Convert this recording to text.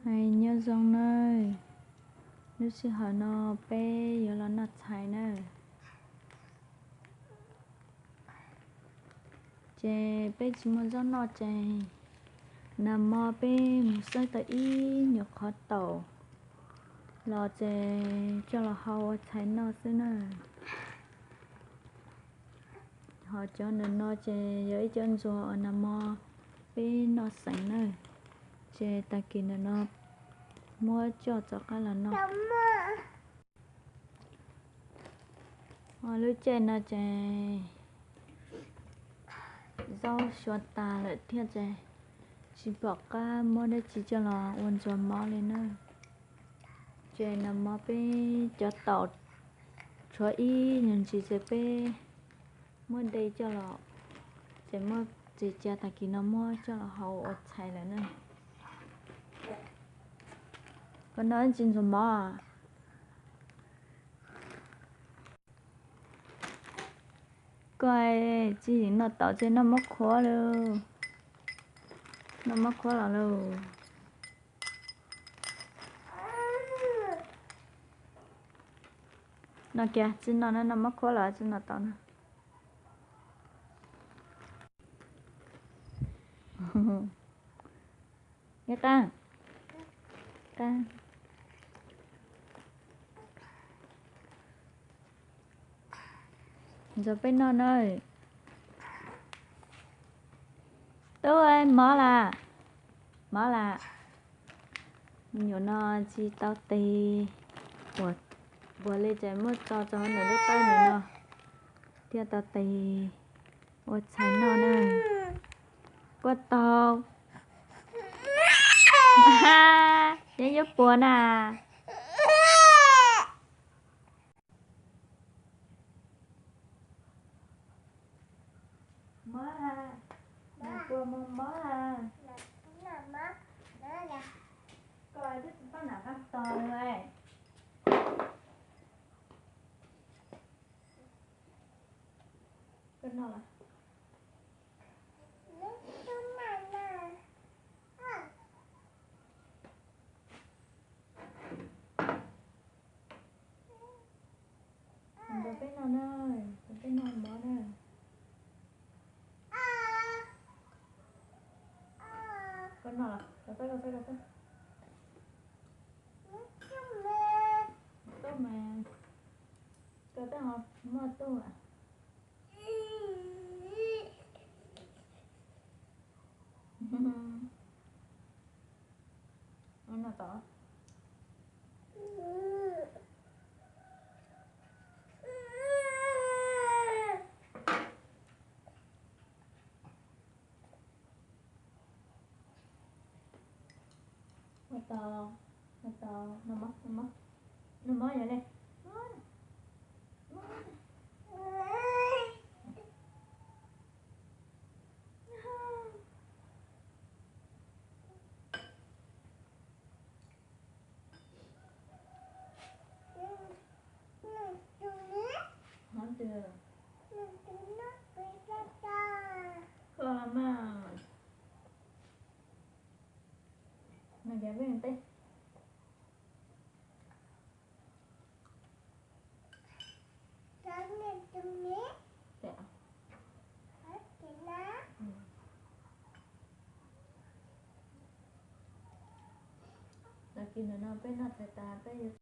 Hais nyob zoo nawb, lub sij hawm no peb yuav los noj txhais nawb. Ces peb tsis muaj zaub noj ces nag hmo peb mus xawb tau ib nyuag qhov taum los ces coj los hau ua txhais noj xwb na. Ho cov ntawm no ces yog ib cov ntxuag uas nag hmo peb noj xeem na, ces tag kis ntawm no muab coj rov qab los noj. Lub caij no ces zaub xyuas tas lawm thiab ces tsis pom qab muab dab tsi coj los ua ntxuag mov li na. Ces nag hmo peb cov taum tshuav ib nyuag ntsis ces peb muab de coj los, ces muab txiav cia tag kis no muab coj los hau ua txhais lawm na. Koj noj ib ntsis ntxuag mov. Koj tsis noj taum ces noj mov qhuav lauj. Noj mov qhuav los lauj. Noj kiag, tsis noj na, noj mov qhuav los tsis noj taum na. Qab, qab. Ntxuag peb noj na. Tub, mov las, mov las. Me nyuam no tsis tau tes, puas li ces muab tso rau hauv nws lub tawb ntawm no thiaj tau tes ua txhais noj na. Kua taug, yeej yuav puas na. Mob a, nws puas mob mob a? Koj twb tsis pab nam qab tos li. Koj noj los? Ntxuag peb noj na, ntxuag peb noj mov na. Koj noj los? Koj xwb, koj xwb, koj xwb. Tub mas, koj twb ho muaj tub a. Noj tau. Noj tau, noj tau, noj mov, noj mov, noj mov yog li. Hov twg? Koj mas. Noj kiag peb teb. Tag kis ntawm no peb noj txhais tas peb yuav